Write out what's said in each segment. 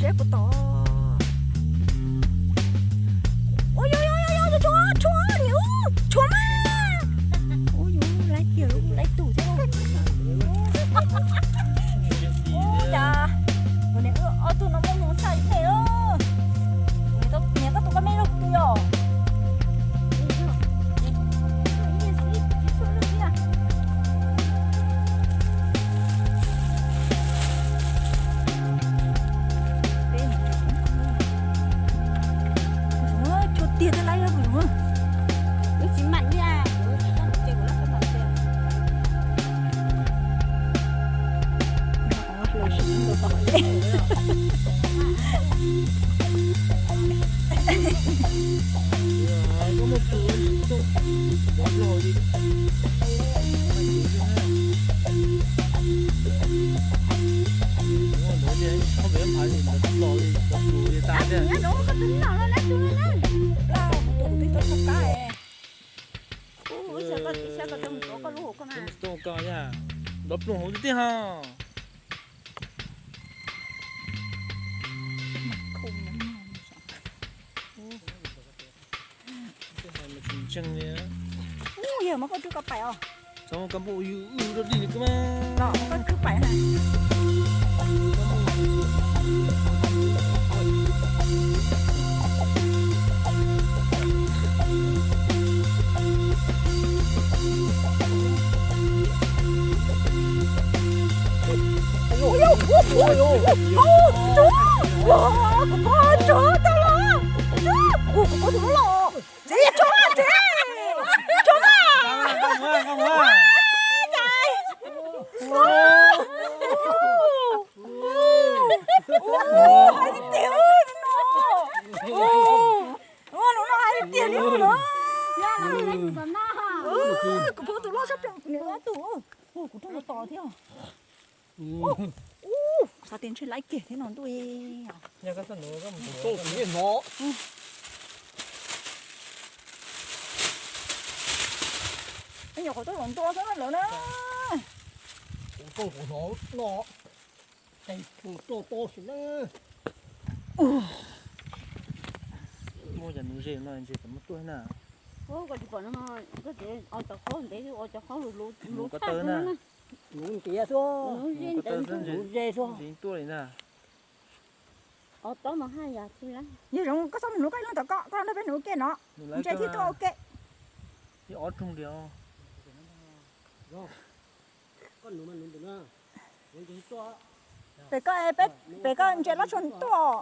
Peb puas tom? Ua yog yog yog yog, tshuav tshuav niam, tshuav mas. Ua yog laiv kiag lub laiv tus thiab. Ua cas kuv niam ob tug no muaj hmoo tshaj li nej. Niam koj tus koj me rau kuv tus yog. Chua tiag thiab laiv, wb tsis mam li, wb tsis tau ces kuv lab koj mam tiag. Nrov ploog hauv tiag tiag ho. Ntseeg li. Ub, yog muab koj cub koj paim os. Txhob muab koj npauj yws rau dig li koj mas. Los koj cub paim na. Kuv pog tsuag tag los. Kuv pog tsuag los. Tsev tsuag tsev. Tsuag. Hais tiag no. Lub no hais tiag li no. Kuv pog tus loj sab plaws, kuv niam loj tus. Kuv rau tos thiab. Xav tias ntshe laiv kiag thiab no ntuj. Nyuam qhuav tuaj los ntua xwb lawm na. Muaj cov nuv ze no ntshe tseem muaj tuaj na. Koj tsis pom no, koj tsev ua cov qhaub ntev, ua cov qhaub lus lus tag na. Nuv ntiav xwb, nuv ze xwb. Tuaj li na. Yog zoo koj txhob mus nuv koj ib leeg tom koj, koj los nrog peb nuv ua ke no. Ntshe thiaj tuaj ua ke. Ib ob rooj li os. Pem koj, pem koj ntsia loj tshua tuaj.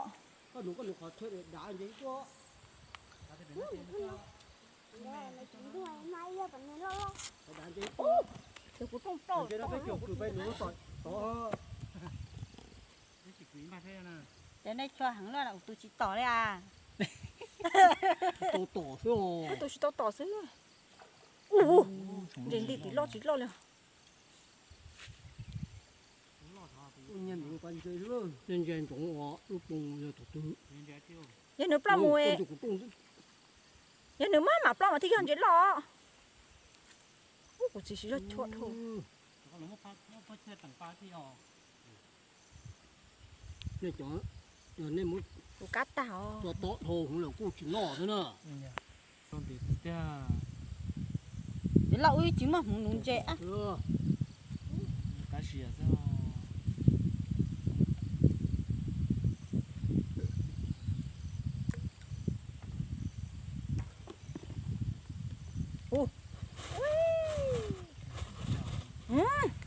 Ces nej tshua heev lawm, kuv tus tsis tom li as. Kuv tus tsis tau tom xwb. Ub, ntses nti tim loj tsis loj li. Ntses ntsoov ua lub poo yog thaum twg. Yog nws ploj mus, yog nws maj mam ploj mas thiaj yog ntses loj. Ub, kuv txiv siv zog chua dhau. Nej cov, nej muab kuv kab tag os. Tso tob dhau hwv lawm kuj tsis noj xwb na. Txiv loj wb tsis muaj hmoov nuv ntses.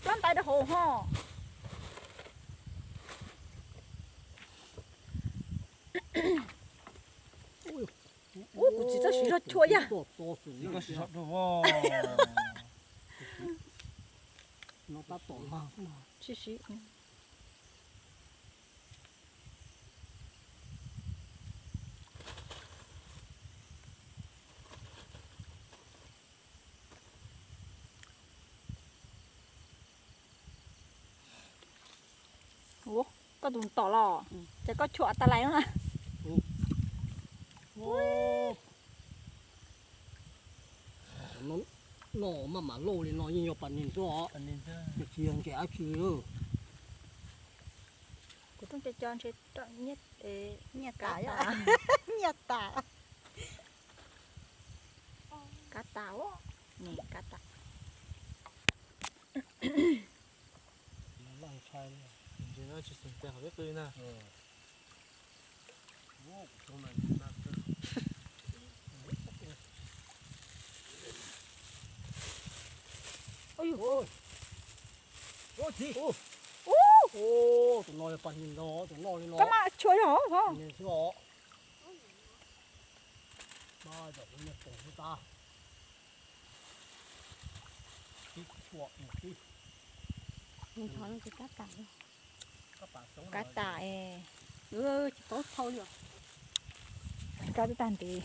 Plob ntais rau hauv ho. Ub, kuv txiv txawj siv zog chua yag. Ua, koj tus tom los, ces koj chua tas lais na. No maj mam lauj li no yeej yog pas nis xwb os, tsis yog ntses dab tsi. Kuv Rooj co co ntshe rau nyiaj, nyiaj tas, nyiaj tas, kab tas, kab tas. Tus no yog pas nis no, tus no li no. Koj mas tshua yog hov. Kab tas, kab tas es, kab tas ntev.